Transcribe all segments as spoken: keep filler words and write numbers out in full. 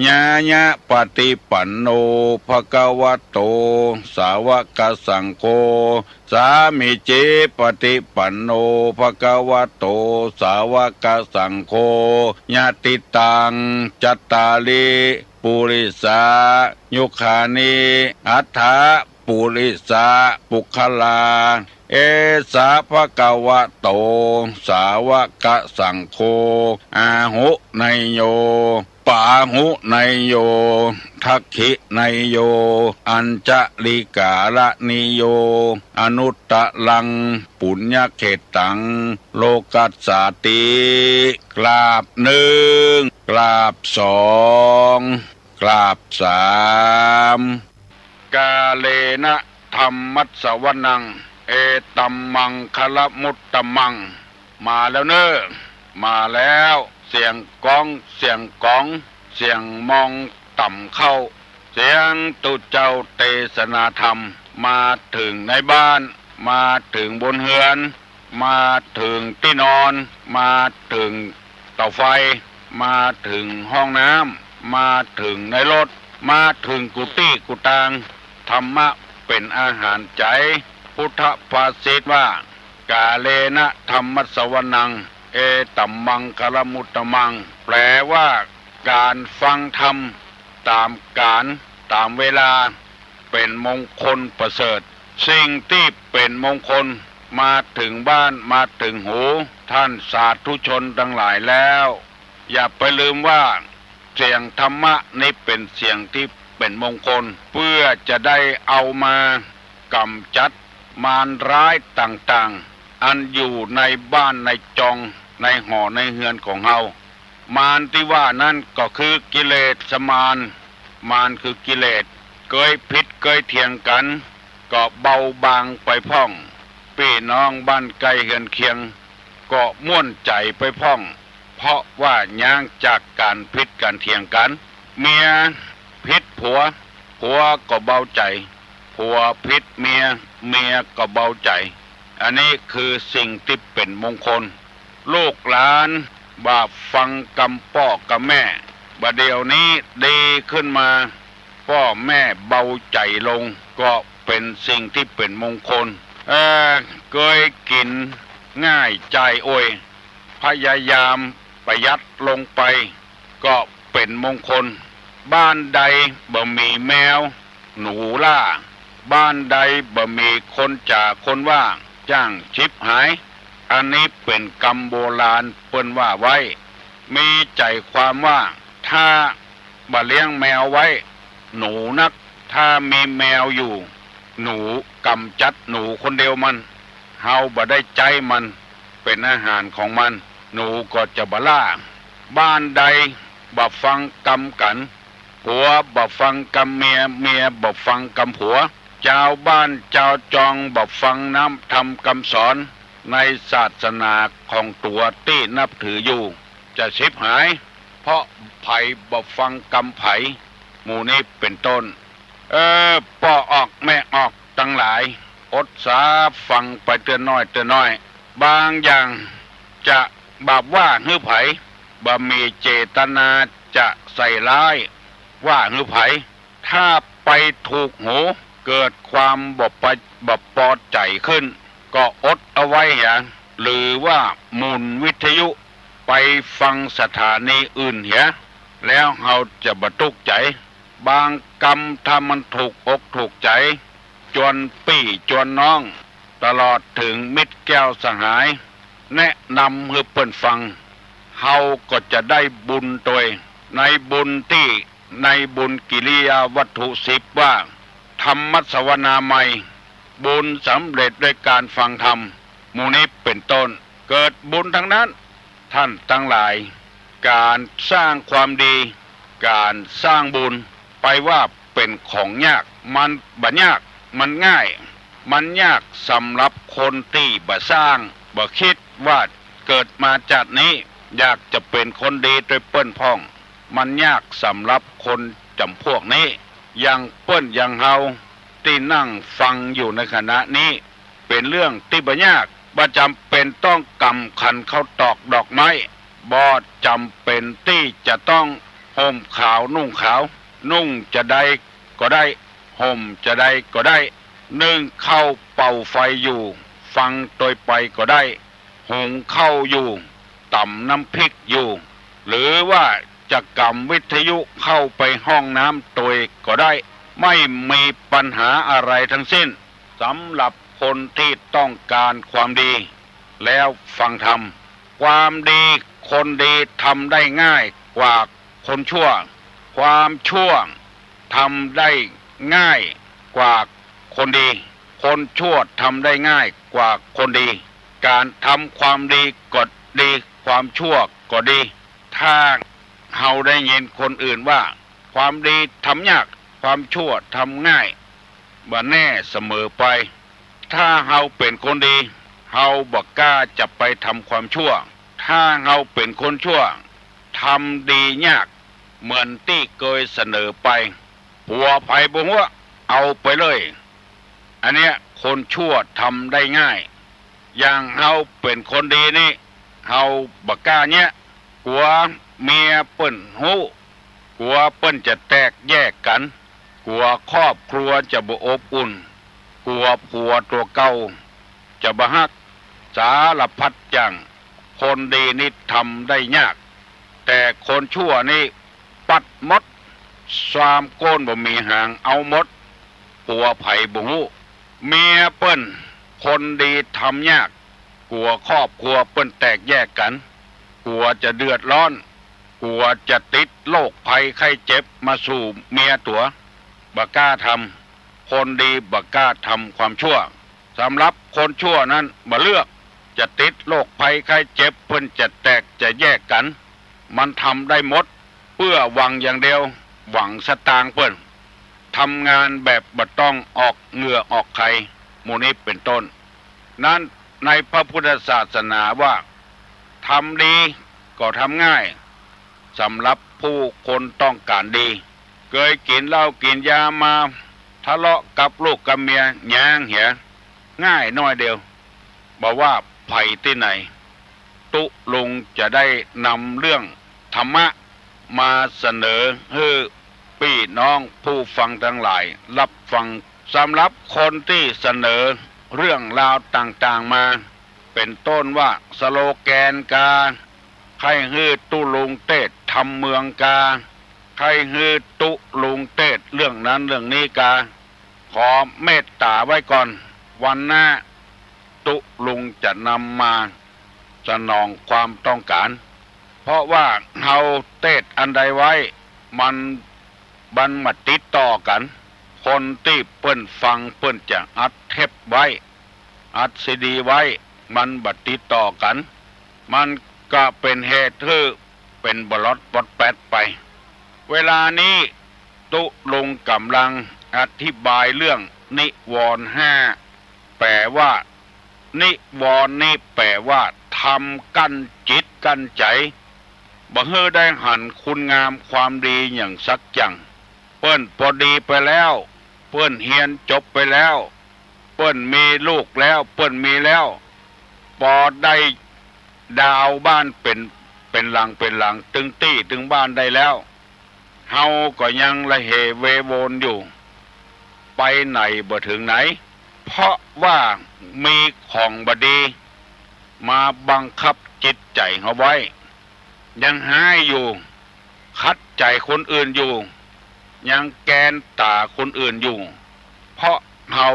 ญาญาปะติปันโน ภะคะวะโต สาวะกะสังโฆ สามีจีปะติปันโน ภะคะวะโต สาวะกะสังโฆ ยะติตัง จัตตาริ ปุริสายุคานิ อัฏฐะ ปุริสะปุคคลา เอสะ ภะคะวะโต สาวะกะสังโฆ อาหุเนยโย ปาหุเนยโย ทักขิเนยโย อัญชะลีกาละนิโย อนุตตะรัง ปุญญะเขตตัง โลกัสสาติ กราบนึ่ง กราบสอง กราบสาม กาเลนะ ธัมมัสสวนัง เอตัมมังคะละมุตตะมัง มาแล้วเน่อ มาแล้ว เสียงก๊อง เสียงก๋อง เสียงมองต่ำเข้า เสียงตุ๊เจ้าเตสนาธรรม มาเถิงในบ้าน มาเถิงบนเฮือน มาเถิงตี้นอน มาเถิงเต๋าไฟ มาเถิงห้องน้ำ มาเถิงในรถ มาเถิงกู้ตี้กู้ตาง ธรรมะเป๋นอาหารใจ๋ พุทธภาษิตว่า กาเลนะ ธัมมัสสวนัง เอตัมมังคะละมุตตะมัง แปลว่า ก๋านฟังธรรมต๋ามก๋าลต๋ามเวลา เป๋นมงคลประเสริฐ สิ่งตี้เป๋นมงคล มาเถิงบ้าน มาเถิงหู ต้านสาธุชนตังหลายแล้ว อย่าไปลืมว่า เสียงธรรมะนี้เป๋นเสียงตี้เป๋นมงคล เปื้อจะได้เอามาก๋ำจัดมารร้ายต่างๆ อันอยู่ในบ้านในจอง ในหอในเฮือนของเฮา มารตี้ว่านั้นก็คือกิเลสมาร มารคือกิเลส เกยผิดเกยเถียงกั๋น ก็เบาบางไปพ่อง ปี้น้องบ้านใก้เฮือนเคียง ก็ม่วนใจ๋ไปพ่อง เพราะว่าย้างจากก๋านผิดก๋านเถียงกั๋น เมียผิดผัว ผัวก็เบาใจ๋ ผัวผิดเมีย เมียก็เบาใจ๋ อันนี้คือสิ่งตี้เป๋นมงคล ลูกหลานบ่ฟังกำป้อกำแม่ บ่าเดี่ยวนี้ดีขึ้นมา ป้อแม่เบาใจ๋ลง ก็เป๋นสิ่งตี้เป๋นมงคล เออ เกยกิ๋นง่ายจ่ายอวย พยายามประหยัดลงไป ก็เป๋นมงคล บ้านใดบ่มีแมว หนูล่า บ้านใดบ่มีคนจ๋าคนว่า จ้างฉิบหาย อันนี้เป๋นกำโบราณเปิ้นว่าไว้ มีใจ๋ความว่า ถ้าบ่เลี้ยงแมวไว้ หนูนัก ถ้ามีแมวอยู่ หนูก๋ำจัดหนูคนเดียวมัน เฮาบ่ได้ใจ๊มันเป๋นอาหารของมัน หนูก็จะบ่ล่า บ้านใดบ่ฟังกำกั๋น ผัวบ่ฟังกำเมีย เมียบ่ฟังกำผัว จาวบ้านจาวจองบ่ฟังน้ำธรรมกำสอน ในศาสนาของตั๋วตี้นับถืออยู่ จะฉิบหาย เพราะใผบ่ฟังกำใผ หมู่นี้เป๋นต้น เออ ป้อออกแม่ออกตังหลาย อดสาฟังไปเตื้อน้อยเตื้อน้อย บางอย่างจะบ่าว่าหื้อใผ บ่มีเจตนาจะใส่ร้ายว่าหื้อใผ ถ้าไปถูกหู เกิดความบ่ป- บ่ปอใจ๋ขึ้น ก็อดเอาไว้เหีย หรือว่าหมุนวิทยุไปฟังสถานีอื่นเหีย แล้วเฮาจะบ่ตุ๊กใจ๋ บางกำถ้ามันถูกอกถูกใจ๋ จวนปี้จวนน้อง ตลอดเถิงมิตรแก้วสหาย แนะนำหื้อเปิ้นฟัง เฮาก็จะได้บุญตวย ในบุญตี้ ในบุญกิริยาวัตถุสิบว่า ธรรมสวนามัย บุญสำเร็จด้วยก๋านฟังธรรม หมู่นี้เป๋นต้น เกิดบุญตังนั้น ท่านตังหลาย ก๋านสร้างความดี ก๋านสร้างบุญ ไปว่าเป๋นของยาก มันบ่ยาก มันง่าย มันยากสำหรับคนตี้บ่สร้าง บ่กึ๊ดว่าเกิดมาจาตินี้ อยากจะเป๋นคนดีตวยเปิ้นพ่อง มันยากสำหรับคนจ๋ำพวกนี้ อย่างเปิ้นอย่างเฮาตี้นั่งฟังอยู่ในขณะนี้ เป๋นเรื่องตี้บ่ยาก บ่จ๋ำเป๋นต้องก๋ำขันข้าวตอกดอกไม้ บ่จ๋ำเป๋นตี้จะต้อง ห่มขาวนุ่งขาว นุ่งจาใดก็ได้ ห่มจาใดก็ได้ นึ่งข้าวเป่าไฟอยู่ ฟังตวยไปก็ได้ หุงข้าวอยู่ ต๋ำน้ำพริกอยู่ หรือว่าจะก๋ำวิทยุเข้าไปห้องน้ำตวยก็ได้ ไม่มีปัญหาอะไรทั้งสิ้น สำหรับคนที่ต้องการความดี แล้วฟังธรรม ความดี คนดีทำได้ง่ายกว่าคนชั่ว ความชั่วทำได้ง่ายกว่าคนดี คนชั่วทำได้ง่ายกว่าคนดี ก๋านทำความดีก็ดี ความชั่วก็ดี ถ้าเฮาได้ยินคนอื่นว่า ความดีทำยาก ความชั่วทำง่าย บ่แน่เสมอไป ถ้าเฮาเป๋นคนดี เฮาบ่กล้าจะไปทำความชั่ว ถ้าเฮาเป๋นคนชั่ว ทำดียาก เหมือนตี้เกยเสนอไป ผัวใผบ่ฮู้ เอาไปเลย อันเนี้ยคนชั่วทำได้ง่าย อย่างเฮาเป๋นคนดีนี่ เฮาบ่กล้าเยียะ กั๋วเมียเปิ้นฮู้ กั๋วเปิ้นจะแตกแยกกั๋น กั๋วครอบครัวจะบ่อบอุ่น กั๋วผัวตั๋วเก่าจะบ่ฮัก สารพัดอย่าง คนดีนี่ทำได้ยาก แต่คนชั่วนี่ปัดหมด สามก้นบ่มีหาง เอาหมด ผัวใผบ่ฮู้ เมียเปิ้น คนดีทำยาก กั๋วครอบครัวเปิ้นแตกแยกกั๋น กั๋วจะเดือดร้อน กั๋วจะติดโรคภัยไข้เจ็บมาสู่เมียตั๋ว บ่กล้าทำ คนดีบ่กล้าทำความชั่ว สำหรับคนชั่วนั้นบ่เลือก จะติดโรคภัยไข้เจ็บ เปิ้นจะแตกจะแยกกั๋น มันทำได้หมด เปื้อหวังอย่างเดียว หวังสตางค์เปิ้น ทำงานแบบบ่ต้องออกเหงื่อออกไข หมู่นี้เป๋นต้น นั้นในพระพุทธศาสนาว่า ทำดีก็ทำง่าย สำหรับผู้คนต้องก๋านดี เกยกิ๋นเหล้ากิ๋นยามา ทะเลาะกับลูกกับเมีย หยังเหีย ง่ายน้อยเดียว บ่ว่าใผตี้ไหน ตุ๊ลุงจะได้นำเรื่องธรรมะมาเสนอหื้อปี้น้องผู้ฟังตังหลายฮับฟัง สำหรับคนตี้เสนอเรื่องราวต่างๆ มา เป๋นต้นว่าสโลแกนกา ใค่หื้อตุ๊ลุงเตสน์ธรรมเมืองกา ใค่หื้อตุ๊ลุงเตสน์เรื่องนั้นเรื่องนี้กา ขอเมตต๋าไว้ก่อน วันหน้าตุ๊ลุงจะนำมาสนองความต้องก๋าน เพราะว่าเฮาเตสน์อันใดไว้ มัน มันบ่ติดต่อกั๋น คนตี้เปิ้นฟังเปิ้นจะอัดเทปไว้ อัดซีดีไว้ มันบ่ติดต่อกั๋น มันก็เป๋นเหตุหื้อเป๋นบลอดป๊อดแป๊ดไป เวลานี้ตุ๊ลุงก่ำลังอธิบายเรื่องนิวรณ์ห้า แป๋ว่า นิวรณ์นี้แป๋ว่าธรรมกั้นจิตกั้นใจ๋ บ่หื้อได้หันคุณงามความดีอย่างสักอย่าง เปิ้นปอดีไปแล้ว เปิ้นเฮียนจบไปแล้ว เปิ้นมีลูกแล้ว เปิ้นมีแล้ว ปอได้ดาวน์บ้านเป๋น เป๋นหลังเป๋นหลัง ตึงตี้ตึงบ้านได้แล้ว เฮาก็ยังละเหเวโวนอยู่ ไปไหนบ่เถิงไหน เพราะว่ามีของบ่ดีมาบังคับจิตใจ๋เฮาไว้ ยังฮ้ายอยู่ ขัดใจ๋คนอื่นอยู่ ยังแกนต๋าคนอื่นอยู่ เพราะเฮา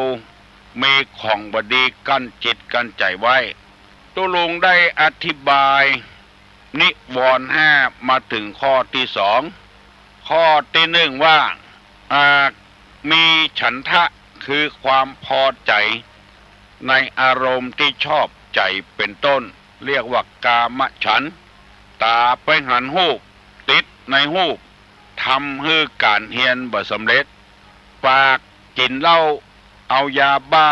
มีของบ่ดีกั้นจิตกั้นใจ๋ไว้ ตุ๊ลุงได้อธิบายนิวรณ์ห้ามาเถิงข้อตี้สอง ข้อตี้หนึ่งว่า อ่า มีฉันทะ คือความพอใจ๋ในอารมณ์ตี้ชอบใจ๋เป๋นต้น เรียกว่ากามฉันทะ ต๋าไปหันฮูป ติดในฮูป ทำหื้อก๋านเฮียนบ่สำเร็จ ปากกิ๋นเหล้า เอายาบ้า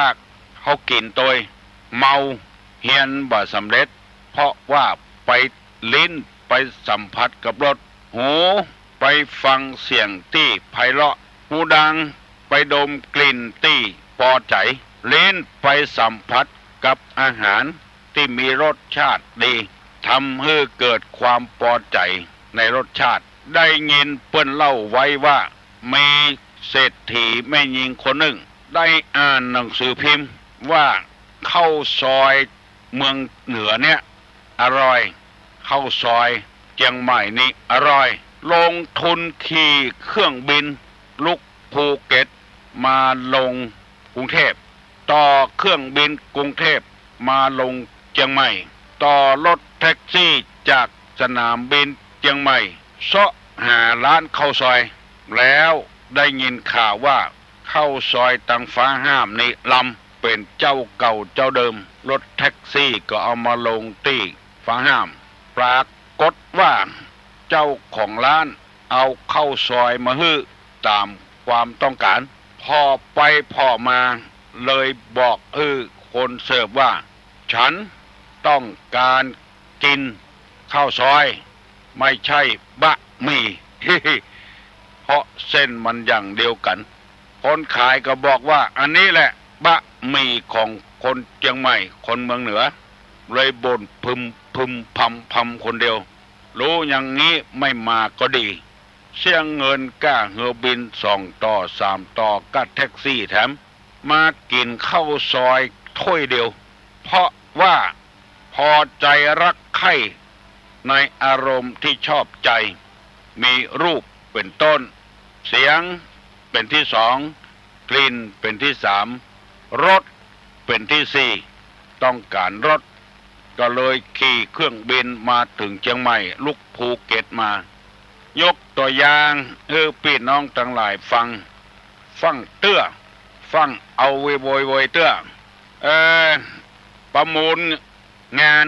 เข้ากิ๋นตวย เมา เฮียนบ่สำเร็จ เพราะว่าไป ลิ้นไปสัมผัสกับรส หูไปฟังเสียงตี้ไพเราะ ฮูดังไปดมกลิ่นตี้ปอใจ๋ ลิ้นไปสัมผัสกับอาหารตี้มีรสชาติดี ทำหื้อเกิดความปอใจ๋ในรสชาติ ได้ยินเปิ้นเล่าไว้ว่า มีเศรษฐีแม่ญิงคนนึ่ง ได้อ่านหนังสือพิมพ์ว่า ข้าวซอยเมืองเหนือเนี่ยอร่อย ข้าวซอยเจียงใหม่นี่อร่อย ลงทุนขี่เครื่องบินลุกภูเก็ตมาลงกรุงเทพ ต่อเครื่องบินกรุงเทพมาลงเจียงใหม่ ต่อรถแท็กซี่จากสนามบินเจียงใหม่ เซาะหาร้านข้าวซอย แล้วได้ยินข่าวว่าข้าวซอยตังฟ้าห้ามนี่ลำ เป๋นเจ้าเก่าเจ้าเดิม รถแท็กซี่ก็เอามาลงตี้ฟ้าห้าม ปรากฏว่าเจ้าของร้านเอาข้าวซอยมาหื้อต๋ามความต้องก๋าน ผ่อไปผ่อมาเลยบอกหื้อคนเสิร์ฟว่า ฉันต้องการกิ๋นข้าวซอย ไม่ใช่บะหมี่ เพราะเส้นมันอย่างเดียวกั๋น คนขายก็บอกว่า อันนี้แหละบะหมี่ของคนเจียงใหม่ คนเมืองเหนือ เลยบ่นพึมพึมพำพำคนเดียว รู้อย่างนี้ไม่มาก็ดี เสียเงินก้าเฮือบินสองต่อสามต่อก้าแท็กซี่แถม มากิ๋นข้าวซอยถ้วยเดียว เพราะว่าพอใจรักใคร่ในอารมณ์ที่ชอบใจ มีรูปเป๋นต้น เสียงเป๋นตี้สอง กลิ่นเป๋นตี้สาม รสเป๋นตี้สี่ ต้องก๋านรส ก็เลยขี่เครื่องบินมาเถิงเจียงใหม่ ลุกภูเก็ตมา ยกตั๋วอย่างหื้อปี้น้องตังหลายฟัง ฟั่งเตื้อ ฟั่งเอาไวๆๆ เตื้อ เอ่อ ประมูลงาน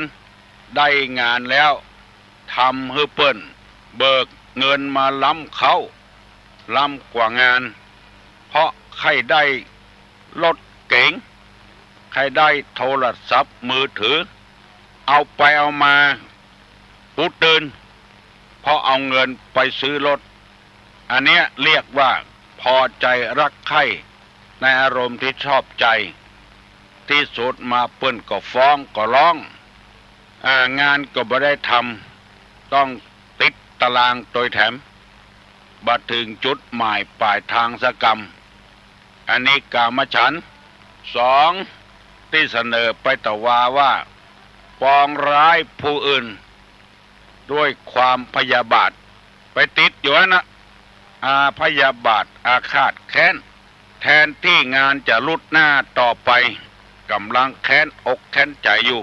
ได้งานแล้ว ทำหื้อเปิ้น เบิกเงินมาล้ำเค้า ล้ำกว่างาน เพราะใค่ได้รถเก๋ง ใค่ได้โทรศัพท์มือถือ เอาไปเอามา หูตื่น เพราะเอาเงินไปซื้อรถ อันเนี้ยเรียกว่าพอใจรักใคร่ในอารมณ์ที่ชอบใจ ตี้สุดมาเปิ้นก็ฟ้องก็ร้อง อ่า งานก็บ่ได้ทำ ต้องติดตารางโตยแถม บ่เถิงจุดหมายป๋ายตางสักกำ อันนี้กามฉันท์ สอง ตี้เสนอไปตะวาว่า ปองร้ายผู้อื่น ด้วยความพยาบาท ไปติดอยู่หั้นนะ อาพยาบาทอาฆาตแค้น แทนตี้งานจะลุดหน้าต่อไป ก๋ำลังแค้นอกแค้นใจ๋อยู่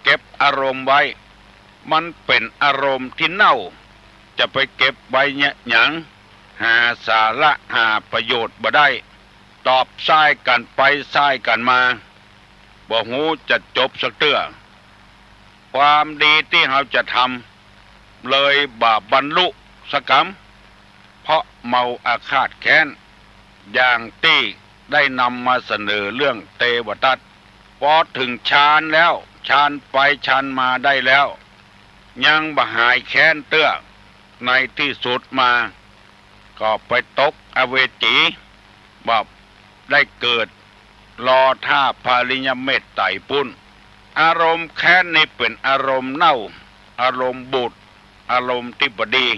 เก็บอารมณ์ไว้ มันเป๋นอารมณ์ตี้เน่า จะไปเก็บไว้เยียะหยัง หาสาระหาประโยชน์บ่ได้ ตอบซ้ายกั๋นไปซ้ายกั๋นมา บ่ฮู้จะจบสักเตื้อ ความดีตี้เฮาจะทำ เลยบ่บรรลุสักกำ เพราะเมาอาฆาตแค้น อย่างตี้ได้นำมาเสนอเรื่องเตวทัต ปอเถิงฌานแล้ว ฌานไปฌานมาได้แล้ว ยังบ่หายแค้นเตื้อ ในตี้สุดมา ก็ไปตกอเวจี บ่ได้เกิด รอต้าปริญญาเมตไตรปุ้น อารมณ์แค้นนี่เป๋นอารมณ์เน่า อารมณ์บูด อารมณ์ตี้บ่ดี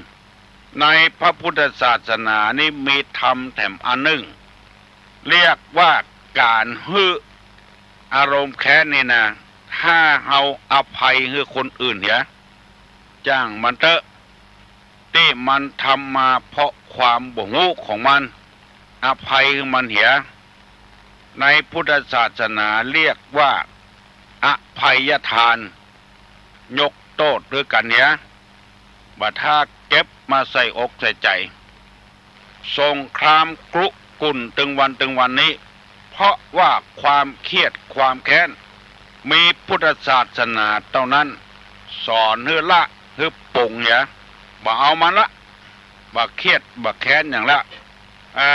ในพระพุทธศาสนานี่มีธรรมแถมอันนึ่ง เรียกว่าก๋านหื้อ อารมณ์แค้นนี่นะ ถ้าเฮาอภัยหื้อคนอื่นเหีย จ้างมันเต๊อะ ตี้มันทำมาเพราะความบ่ฮู้ของมัน อภัยหื้อมันเหีย ในพุทธศาสนาเรียกว่าอภัยทาน ยกโต้ษหื้อกั๋นเหีย บ่ถ้าเก็บมาใส่อกใส่ใจ๋ สงครามกรุกุ่นตึงวันตึงวันนี้ เพราะว่าความเคียดความแค้น มีพุทธศาสนาเต้านั้น สอนหื้อละหื้อปงเหีย บ่เอามันละ บ่เคียดบ่แค้นหยังละ อ่า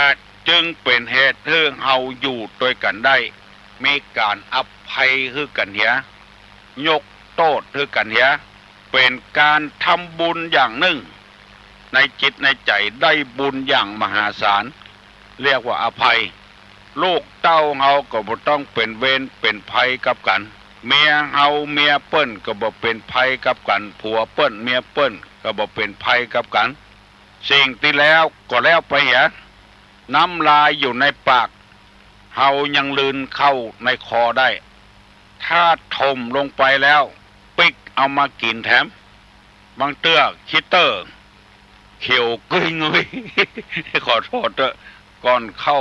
จึงเป๋นเหตุหื้อเฮาอยู่ตวยกั๋นได้ มีก๋านอภัยหื้อกั๋นเหีย ยกโต้ษหื้อกั๋นเหีย เป๋นก๋านทำบุญอย่างนึ่ง ในจิตในใจ๋ได้บุญอย่างมหาศาล เรียกว่าอภัย ลูกเต้าเฮาก็บ่ต้องเป๋นเวรเป๋นภัยกับกั๋น เมียเฮาเมียเปิ้นก็บ่เป๋นภัยกับกั๋น ผัวเปิ้นเมียเปิ้น ก็บ่เป๋นภัยกับกั๋น สิ่งตี้แล้วก็แล้วไปเหีย น้ำลายอยู่ในปาก เฮายังลืนเข้าในคอได้ ถ้าถมลงไปแล้ว ปิ๊กเอามากิ๋นแถม บางเตื้อขี้เต๊อ เขียวกึ้ยงุ้ย ขอโต้ษเต๊อะ ก่อนเข้า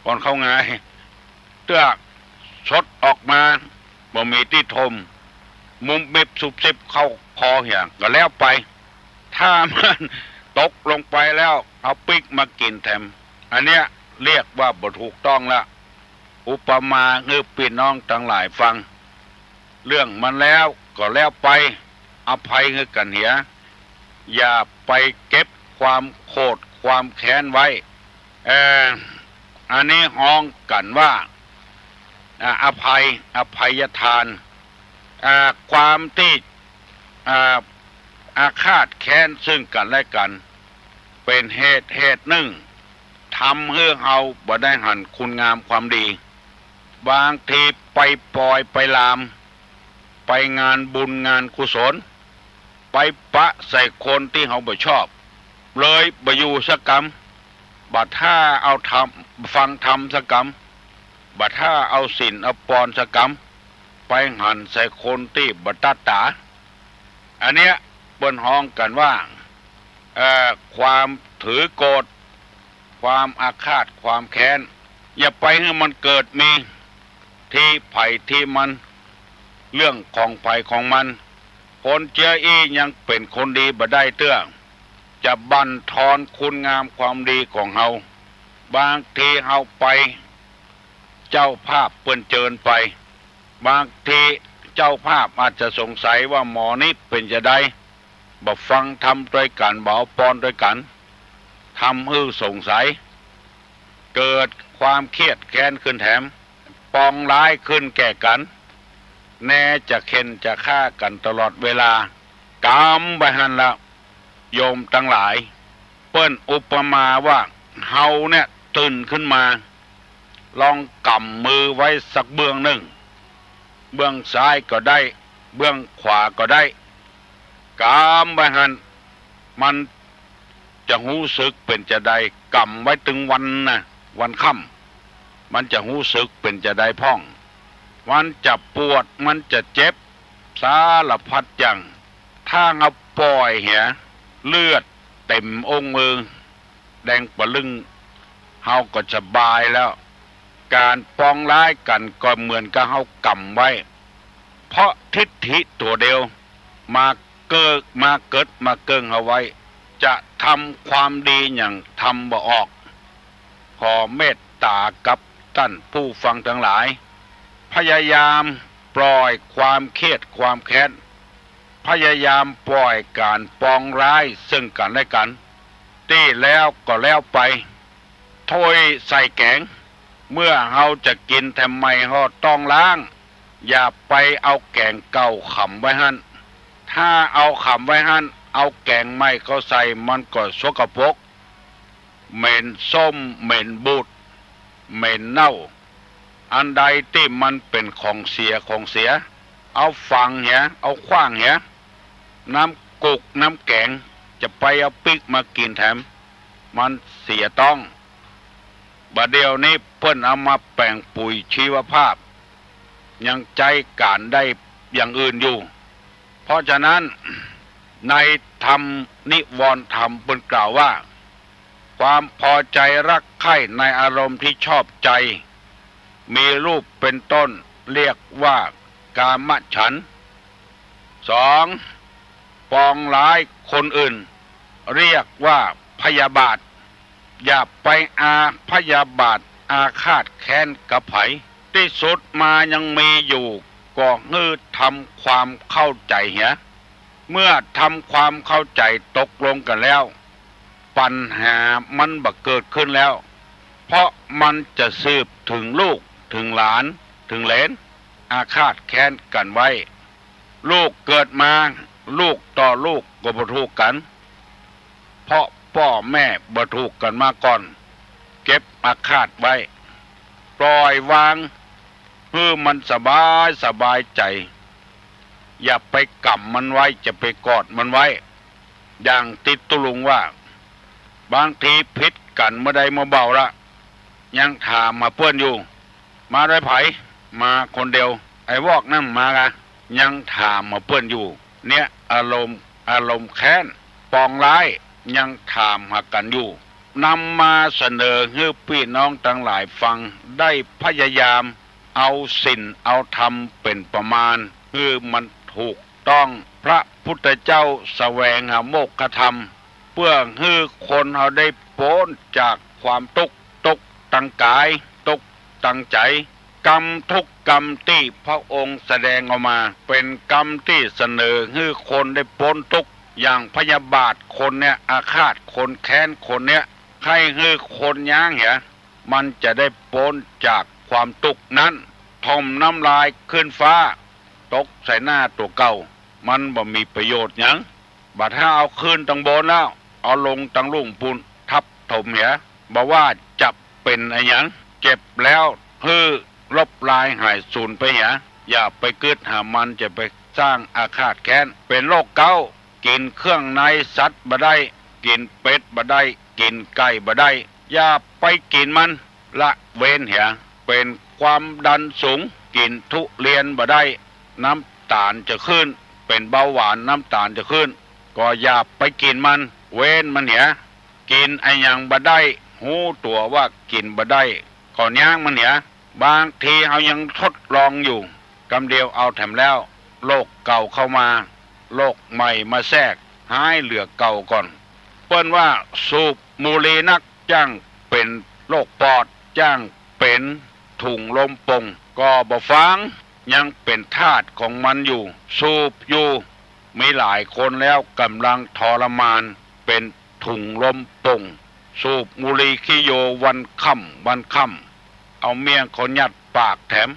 ก่อนเข้างาย เตื้อสดออกมา บ่มีตี้ถม มุบมิบซุบซิบเข้าคอเหีย ก็แล้วไป ถ้ามันตกลงไปแล้ว เอาปิ๊กมากิ๋นแถม อันเนี้ยเรียกว่าบ่ถูกต้องละ อุปมาหื้อปี้น้องตังหลายฟัง เรื่องมันแล้วก็แล้วไป อภัยหื้อกั๋นเหีย อย่าไปเก็บความโขดความแค้นไว้ เอ่อ อันนี้ฮ้องกั๋นว่า อ่า อภัย อภัยทาน อ่า ความตี้ อ่า อาฆาตแค้นซึ่งกั๋นและกั๋น เป๋นเหตุ เหตุนึ่ง ทำหื้อเฮาบ่ได้หันคุณงามความดี บางทีไปปอยไปลาม ไปงานบุญงานกุศล ไปปะใส่คนตี้เฮาบ่ชอบ เลยบ่อยู่สักกำ บ่ถ้าเอาธรรม ฟังธรรมสักกำ บ่ถ้าเอาศีลเอาปอนสักกำ ไปหันใส่คนตี้บ่ตัดต๋า อันเนี้ยเปิ้นฮ้องกั๋นว่า เอ่อ ความถือโกรธ ความอาฆาตความแค้น อย่าไปหื้อมันเกิดมี ตี้ใผตี้มัน เรื่องของใผของมัน คนเจื้ออี้ยังเป๋นคนดีบ่ได้เตื้อ จะบั่นทอนคุณงามความดีของเฮา บางทีเฮาไป เจ้าภาพเปิ้นเจิญไป บางทีเจ้าภาพอาจจะสงสัยว่าหมอนี้เป๋นจาใด บ่ฟังธรรมตวยกั๋น บ่เอาปอนตวยกั๋น ทำหื้อสงสัย เกิดความเคียดแค้นขึ้นแถม ปองร้ายขึ้นแก่กั๋น แน่จะเฆ่นจะฆ่ากั๋นตลอดเวลา กำไว้หั้นละ โยมตังหลาย เปิ้นอุปมาว่า เฮาเนี่ยตื่นขึ้นมา ลองก๋ำมือไว้สักเบื้องนึ่ง เบื้องซ้ายก็ได้ เบื้องขวาก็ได้ กำไว้หั้น มันจะฮู้สึกเป๋นจาใด กำไว้ตึงวันนะ วันค่ำ มันจะฮู้สึกเป๋นจาใดพ่อง มันจะปวด มันจะเจ็บ สารพัดอย่าง ถ้าเฮาป่อยเหีย เลือดเต๋มองค์มือ แดงปะลึ่ง เฮาก็สบายแล้ว ก๋านปองร้ายกั๋นก็เหมือนกับเฮากำไว้ เพราะทิฏฐิตั๋วเดียว มาเกิด มาเกิด มาเกิ่งเฮาไว้ จะทำความดีหยังทำบ่ออก ขอเมตต๋ากับต้านผู้ฟังตังหลาย พยายามป่อยความเคียดความแค้น พยายามป่อยก๋านปองร้ายซึ่งกั๋นและกั๋น ตี้แล้วก็แล้วไป ถ้วยใส่แก๋ง เมื่อเฮาจะกิ๋นแถมใหม่ก็ต้องล้าง อย่าไปเอาแก๋งเก่าขำไว้หั้น ถ้าเอาขำไว้หั้น เอาแก๋งใหม่เข้าใส่ มันก็สกปรก เหม็นส้ม เหม็นบูด เหม็นเน่า อันใดตี้มันเป๋นของเสีย ของเสีย เอาฝังเหีย เอาขว้างเหีย น้ำกุกน้ำแก๋ง จะไปเอาปิ๊กมากิ๋นแถม มันเสียต้อง บ่าเดี่ยวนี้เปิ้นเอามาแป๋งปุ๋ยชีวภาพ ยังใจ๊ก๋านได้อย่างอื่นอยู่ เพราะฉะนั้น ในธรรมนิวรณ์ธรรมเปิ้นกล่าวว่า ความพอใจรักใคร่ในอารมณ์ที่ชอบใจ มีรูปเป็นต้น เรียกว่ากามฉันท์ สอง ปองร้ายคนอื่น เรียกว่าพยาบาท อย่าไปอาพยาบาทอาฆาตแค้นกับใผ ตี้สุดมายังมีอยู่ ก็หื้อทำความเข้าใจ๋เหีย เมื่อทำความเข้าใจ๋ตกลงกั๋นแล้ว ปัญหามันบ่เกิดขึ้นแล้ว เพราะมันจะสืบเถิงลูก เถิงหลาน เถิงเหลน อาฆาตแค้นกั๋นไว้ ลูกเกิดมา ลูกต่อลูกก็บ่ถูกกั๋น เพราะป้อแม่บ่ถูกกั๋นมาก่อน เก็บอาฆาตไว้ ป่อยวาง หื้อมันสบายสบายใจ๋ อย่าไปก๋ำมันไว้ อย่าไปกอดมันไว้ อย่างตี้ตุ๊ลุงว่า บางทีผิดกั๋นเมื่อใดเมื่อเบาละ ยังถามหาเปิ้นอยู่ มาด้วยใผ มาคนเดียว ไอ้วอกนั้นมากะ ยังถามหาเปิ้นอยู่ เนี่ยอารมณ์ อารมณ์แค้น ปองร้าย ยังถามหากั๋นอยู่ นำมาเสนอหื้อปี้น้องตังหลายฟัง ได้พยายามเอาศีลเอาธรรมเป๋นประมาณ หื้อมันถูกต้อง พระพุทธเจ้าแสวงหาโมกขธรรม เปื้อหื้อคนเฮาได้ป๊นจากความตุ๊กข์ ตุ๊กข์ตังก๋าย ตุ๊กข์ตังใจ๋ กำทุกข์กำตี้พระองค์แสดงออกมา เป๋นกำตี้เสนอหื้อคนได้ป๊นตุ๊กข์ อย่างพยาบาทคนเนี่ย อาฆาตคนแค้นคนเนี่ย ใค่หื้อคนย้างเหีย มันจะได้ป๊นจากความตุ๊กข์นั้น ถ่มน้ำลายขึ้นฟ้า ตกใส่หน้าตั๋วเก่า มันบ่มีประโยชน์หยัง บ่าถ้าเอาขึ้นตังบนแล้ว เอาลงตังลุ่มปู้น ทับถมเหีย บ่ว่าจะเป๋นอะหยัง เจ็บแล้วหื้อลบลายหายสูญไปเหีย อย่าไปกึ๊ดหามัน จะไปสร้างอาฆาตแค้น เป๋นโรคเก๊า กิ๋นเครื่องในสัตว์บ่ได้ กิ๋นเป็ดบ่ได้ กิ๋นไก่บ่ได้ อย่าไปกิ๋นมัน ละเว้นเหีย เป๋นความดันสูง กิ๋นทุเรียนบ่ได้ น้ำตาลจะขึ้น เป๋นเบาหวาน น้ำตาลจะขึ้น ก็อย่าไปกิ๋นมัน เว้นมันเหีย กิ๋นอะหยังบ่ได้ ฮู้ตั๋วว่ากิ๋นบ่ได้ ก็ย้างมันเหีย บางทีเฮายังทดลองอยู่ กำเดียวเอาแถมแล้ว โรคเก่าเข้ามา โรคใหม่มาแทรก หายเหลือเก่าก่อน เปิ้นว่าสูบบุหรี่นัก จ้างเป๋นโรคปอด จ้างเป๋นถุงลมโป่ง ก็บ่ฟัง ยังเป๋นทาสของมันอยู่ สูบอยู่ มีหลายคนแล้วก่ำลังทรมาน เป๋นถุงลมโป่ง สูบบุหรี่ขี้โยวันค่ำวันค่ำ เอาเมี่ยงเขายัดปากแถม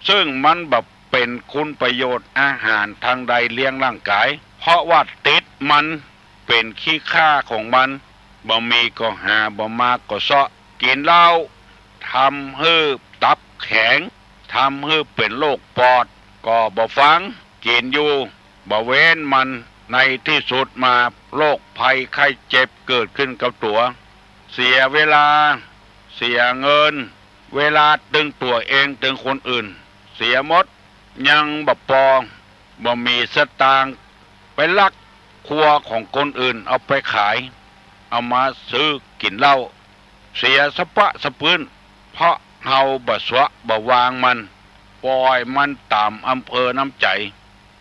ซึ่งมันบ่เป๋นคุณประโยชน์อาหารตางใดเลี้ยงร่างก๋าย เพราะว่าติดมัน เป๋นขี้ข้าของมัน บ่มีก็หา บ่มาก็เซาะ กิ๋นเหล้า ทำหื้อตับแข็ง ทำหื้อเป๋นโรคปอด ก็บ่ฟัง กิ๋นอยู่ บ่เว้นมัน ในตี้สุดมา โรคภัยไข้เจ็บเกิดขึ้นกับตั๋ว เสียเวลา เสียเงิน เวลาตึงตั๋วเองตึงคนอื่น เสียหมด ยังบ่ปอ บ่มีสตางค์ ไปลักครัวของคนอื่นเอาไปขาย เอามาซื้อกิ๋นเหล้า เสียสะป๊ะสะปื๊น เพราะเฮาบ่สวะบ่วางมัน ป่อยมันต๋ามอำเภอน้ำใจ๋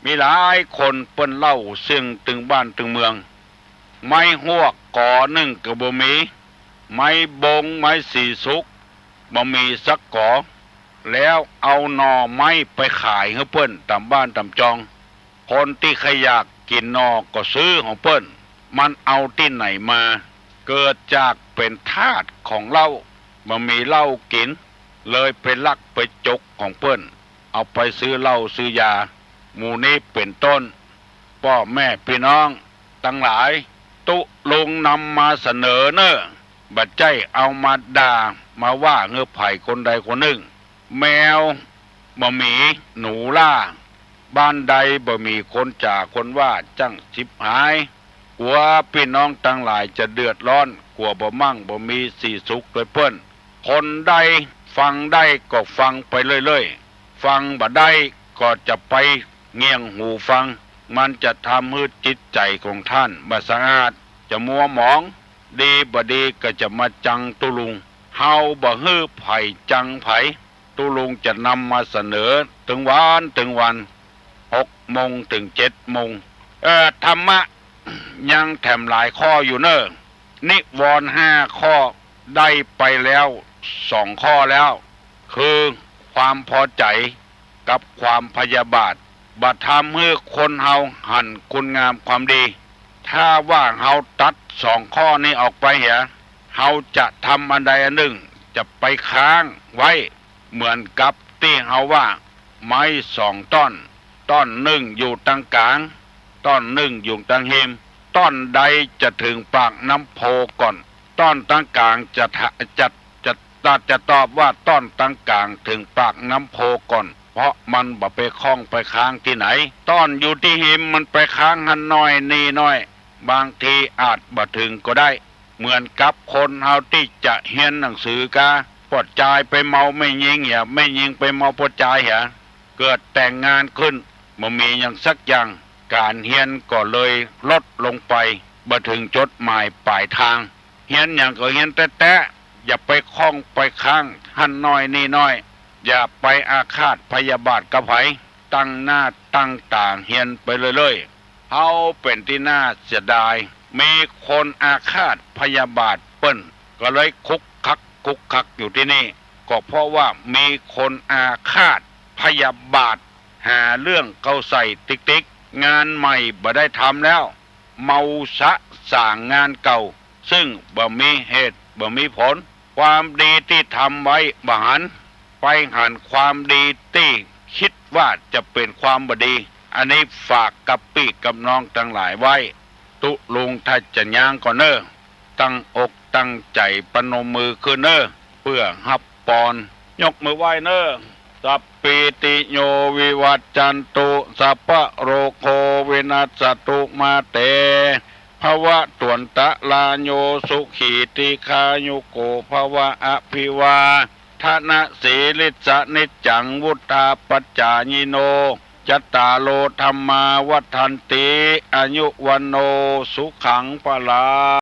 มีหลายคนเปิ้นเล่าเสี้ยงตึงบ้านตึงเมือง ไม้ฮวกก๋อนึ่งก็บ่มี ไม้บงไม้สีสุก บ่มีสักก๋อ แล้วเอาหน่อไม้ไปขายหื้อเปิ้นต๋ามบ้านต๋ามจอง คนตี้ใค่อยากกิ๋นหน่อก็ซื้อของเปิ้น มันเอาตี้ไหนมา เกิดจากเป๋นทาสของเหล้า บ่มีเหล้ากิ๋น เลยไปลักไปจกของเปิ้น เอาไปซื้อเหล้าซื้อยา หมู่นี้เป๋นต้น ป้อแม่ปี้น้องตังหลาย ตุ๊ลุงนำมาเสนอเน่อ บ่ใจ้เอามาด่า มาว่าหื้อใผคนใดคนนึ่ง แมวบ่มี หนูล่า บ้านใดบ่มีคนจ๋าคนว่าจ้างฉิบหาย กั๋วปี้น้องตังหลายจะเดือดร้อน กั๋วบ่มั่งบ่มีสีสุขโดยเปิ้น คนใดฟังได้ก็ฟังไปเรื่อยๆ ฟังบ่ได้ก็จะไปเงี่ยงหูฟัง มันจะทำหื้อจิตใจ๋ของต้านบ่สะอาด จะมัวหมอง ดีบ่ดีก็จะมาจังตุ๊ลุง เฮาบ่หื้อใผจังใผ ตุ๊ลุงจะนำมาเสนอตึงวันตึงวัน หกโมงเถิงเจ็ดโมง เอ่อ ธรรมะยังแถมหลายข้ออยู่เน่อ นิวรณ์ห้าข้อ ได้ไปแล้วสองข้อแล้ว คือความพอใจ๋กับความพยาบาท บ่ทำหื้อคนเฮาหันคุณงามความดี ถ้าว่าเฮาตัดสองข้อนี้ออกไปเหีย เฮาจะทำอันใดอันนึ่ง จะไปค้างไว้ เหมือนกับตี้เฮาว่า ไม้สองต้อน ต้อนนึ่งอยู่ตังก๋าง ต้อนนึ่งอยู่ตังฮิม ต้อนใดจะเถิงปากน้ำโพก่อน ต้อนตังก๋างจะทะ จะ จะ จะ จะตอบว่าต้อนตังก๋างเถิงปากน้ำโพก่อน เพราะมันบ่ไปข้องไปค้างตี้ไหน ต้อนอยู่ตี้ฮิมมันไปค้างหั้นหน้อยนี่หน้อย บางทีอาจบ่เถิงก็ได้ เหมือนกับคนเฮาตี้จะเฮียนหนังสือกา ป้อจายไปเมาแม่ญิงเหีย แม่ญิงไปเมาป้อจายเหีย เกิดแต่งงานขึ้น บ่มีหยังสักอย่าง ก๋านเฮียนก็เลยลดลงไป บ่เถิงจุดหมายปลายตาง เฮียนหยังก็เฮียนแต๊ๆ อย่าไปข้องไปค้าง หั้นน้อยนี่น้อย อย่าไปอาฆาตพยาบาทกับใผ ตั้งหน้าตั้งต๋าเฮียนไปเรื่อยๆ เฮาเป๋นตี้น่าเสียดาย มีคนอาฆาตพยาบาทเปิ้น ก็เลยคุกคักคุกคักอยู่ตี้นี่ ก็เพราะว่ามีคนอาฆาตพยาบาท หาเรื่องเข้าใส่ติ๊กๆ งานใหม่บ่ได้ทำแล้ว เมาสะสางงานเก่า ซึ่งบ่มีเหตุบ่มีผล ความดีตี้ทำไว้บ่หัน ไปหันความดีตี้กึ๊ดว่าจะเป๋นความบ่ดี อันนี้ฝากกับปี้กับน้องตังหลายไว้ ตุ๊ลุงถ้าจะย้างก่อนเน่อ ตั้งอกตั้งใจ๋ปนมมือขึ้นเน่อ เปื้อฮับปอน ยกมือไหว้เน่อ สัพพีติโยวิวัจจันตุ สัพพะโรโควินัสสตุมาเต ภะวะตวันตะราโย สุขีทีฆายุโก ภะวะ อภิวาทะนะสีลิสสะนิจจัง วุฑฒาปจายิโน จัตตาโรธัมมาวัฑฒันติ อายุวัณโณสุขังพะลัง